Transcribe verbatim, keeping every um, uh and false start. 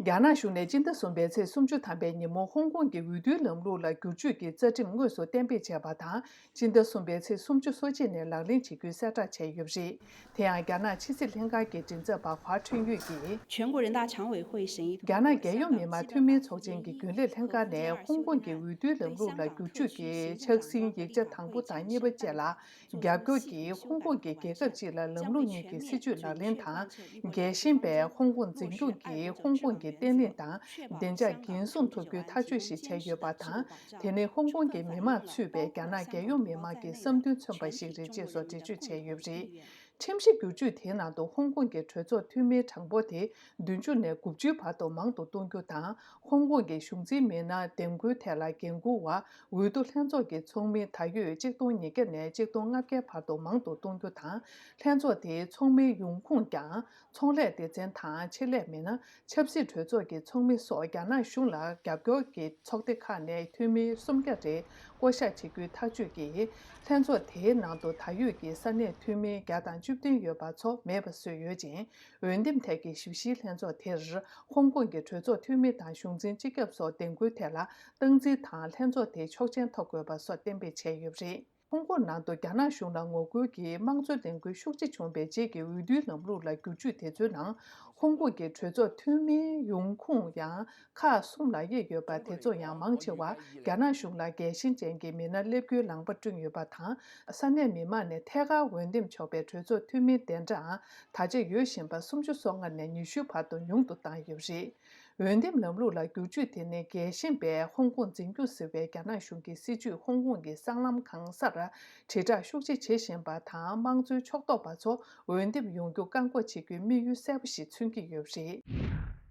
རྒྱ་ནག་གཞུང་ནས་སྤྱི་ཟླ་གསུམ་པའི་ཚེས་སུམ་ཅུ་ཐམ་པའི་ཉིན་མོ་ཧོང་ཀོང་གི་འོས་བསྡུའི་ལམ་ལུགས་ལ་བསྒྱུར་བཅོས་ཀྱི་རྩ་ཁྲིམས་དངོས་སུ་གཏན་འབེབས་བྱས་པ་དང་། སྤྱི་ཟླ་གསུམ་པའི་ཚེས་སུམ་ཅུ་སོ་གཅིག་ནས་ལག་ལེན་བྱེད་རྒྱུའི་གསལ་བསྒྲགས་བྱས་ཡོད་པ་རེད། དེ་ཡང་རྒྱ་ནག་ཕྱི་སྲིད་ལྷན་ཁང་གི་མགྲིན་ཚབ་པ་ཧྭ་ཁྲུན་ཡུས་ཀྱིས། 全国人大常委会审议 རྒྱ་ནག་རྒྱལ་ཡོངས་མི་དམངས་འཐུས་མིའི་ཚོགས་ཆེན་གྱི་རྒྱུན་ལས་ལྷན་ཁང་ནས་ཧོང་ཀོང་གི་འོས་བསྡུའི་ལམ་ལུགས་ལ་བསྒྱུར་བཅོས་ཀྱི་ཕྱག་ཟིན་ཡིག་ཆ་དང་པོ་དང་གཉིས་པ་བཅས་ལ། རྒྱབ་སྐྱོར་གྱིས་ཧོང་ཀོང་གི་རྒྱལ་ཁབ་སྤྱི་ལ་ལམ་ལུགས་གཉིས་ཀྱི་སྲིད་ཇུས་ལག་ལེན་དང་། རྒྱལ་ཞེན་པས་ཧོང་ཀོང་འཛིན་སྐྱོང་གིས་ཧོང་ཀོང་གི་བརྟན་ལྷིང་དང་བདེ་འཇགས་འགན་སྲུང་ཐུབ་རྒྱུའི་ཐག་གཅོད་ཞིག་བྱས་ཡོད་པ་དང་། དེ་ནི་ཧོང་ཀོང་གི་མི་དམངས་ཚུད་པའི་རྒྱ་ནག་རྒྱལ་ཡོངས་མི་དམངས་ཀྱི་བསམ་འདུན་མཚོན་པ་ཞིག་རེད་ཅེས་སོགས་འགྲེལ་བརྗོད་བྱས་ཡོད་པ་རེད། ཁྲིམས་གཞི་བསྒྱུར་བཅོས་དེའི་ནང་དུ་ཧོང་ཀོང་གི་གྲོས་ཚོགས་འཐུས་མིའི་གྲངས་འབོར་དེ་བདུན་ཅུ་ནས་དགུ་བཅུའི་བར་དུ་མང་དུ་གཏོང་རྒྱུ་དང་། ཧོང་ཀོང་གི་གཞུང་འཛིན་མི་སྣ་འདེམས་བསྐོའི་ཐད་ལ་འགན་འཁུར་བ། འོས་བསྡུ་ལྷན་ཚོགས་ཀྱི་ཚོགས་མི་ད་ཡོད་གཅིག་སྟོང་ཉིས་བརྒྱ་ནས་གཅིག་སྟོང་ལྔ་བརྒྱའི་བར་དུ་མང་དུ་གཏོང་རྒྱུ་དང་། ལྷན་ཚོགས་དེའི་ཚོགས་མིའི་ཡོང་ཁུངས་ཀྱང་ཚོང་ལས་སྡེ་ཚན་དང་ཆེད་ལས་མི་སྣ། ཆབ་སྲིད་གྲོས་ཚོགས་ཀྱི་ཚོགས་མི་སོགས་རྒྱ་ནག་གཞུང་ལ་རྒྱབ་སྐྱོར་གྱི་ཚོགས་སྡེ་ཁག་ནས་འཐུས་མི་སུམ་བརྒྱ་རེ་བསྐོ་གཞག་བྱེད་རྒྱུའི་ཐག་གཅོད་ཀྱིས། ལྷན་ཚོགས་དེའི་ནང་དུ་ད་ཡོད་ཀྱི་ས་གནས་འཐུས་མི་བརྒྱ་དང་བཅུ་བདུན་ཡོད་པ་ཚོ་མེད་པ་བཟོས་ཡོད་ཅིང་། འོས་འདེམས་ཐད་ཀྱི་ཞིབ་བཤེར་ལྷན་ཚོགས་དེར་ཧོང་ཀོང་གི་གྲོས་ཚོགས་འཐུས་མི་དང་གཞུང་འཛིན་སྤྱི་ཁྱབ་སོགས་འདེམས་བསྐོའི་ཐད་ལ་སྟངས་འཛིན་དང་ལྷན་ཚོགས་དེའི་ཆོག་མཆན་ཐོབ་དགོས་པ་སོགས་གཏན་འབེབས་བྱས་ཡོད་པ་རེད། ཧོང་ཀོང་ནང་དུ་རྒྱ་ནག་གཞུང་ལ་ངོ་རྒོལ་གྱིས་དམངས་གཙོའི་ལས་འགུལ་ཤུགས་ཆེ་བྱུང་བའི་རྗེས་ཀྱི་འོས་བསྡུའི་ལམ་ལུགས་ལ་བསྒྱུར་བཅོས་དེ་ཚོའི་ནང་། ཧོང་ཀོང་གི་གྲོས་ཚོགས་འཐུས་མིའི་ཡོང་ཁུངས་ཡང་ཁག་གསུམ་ལ་དབྱེ་ཡོད་པ་དེ་ཚོ་ཡང་མང་ཆེ་བ་རྒྱ་ནག་གཞུང་ལ་རྒྱལ་ཞེན་ཅན་གྱི་མི་སྣ་སླེབས་རྒྱུའི་ལངས་པ་བསྐྲུན་ཡོད་པ་དང་། ས་གནས་མི་མང་ནས་ཐད་ཀར་འོས་འདེམས་ཆོག་པའི་གྲོས་ཚོགས་འཐུས་མིའི་གདན་གྲངས་ད་ཆ་ཡོད་བཞིན་པ་སུམ་ཅུ་སོ་ལྔ་ནས་ཉི་ཤུའི་བར་དུ་ཉུང་དུ་བཏང་ཡོད་པ་རེད། འོས་འདེམས་ལམ་ལུགས་ལ་བསྒྱུར་བཅོས་དེ་ནི་རྒྱལ་ཞེན་པས་ཧོང་ཀོང་འཛིན་སྐྱོང་ཟེར་བའི་རྒྱ་ནག་གཞུང་གི་སྲིད་ཇུས་ཧོང་ཀོང་གི་སྲང་ལམ་གང་སར་དྲིལ་བསྒྲགས་ཤུགས་ཆེ་བྱེད་བཞིན་པ་དང་། དམངས་གཙོའི་ཕྱོགས་གཏོགས་པ་ཚོ་འོས་འདེམས་ཡོང་རྒྱུ་བཀག་འགོག་བྱེད་རྒྱུའི་དམིགས་ཡུལ་གསལ་པོ་ཞིག་མཚོན་གྱི་ཡོད་པ་རེད།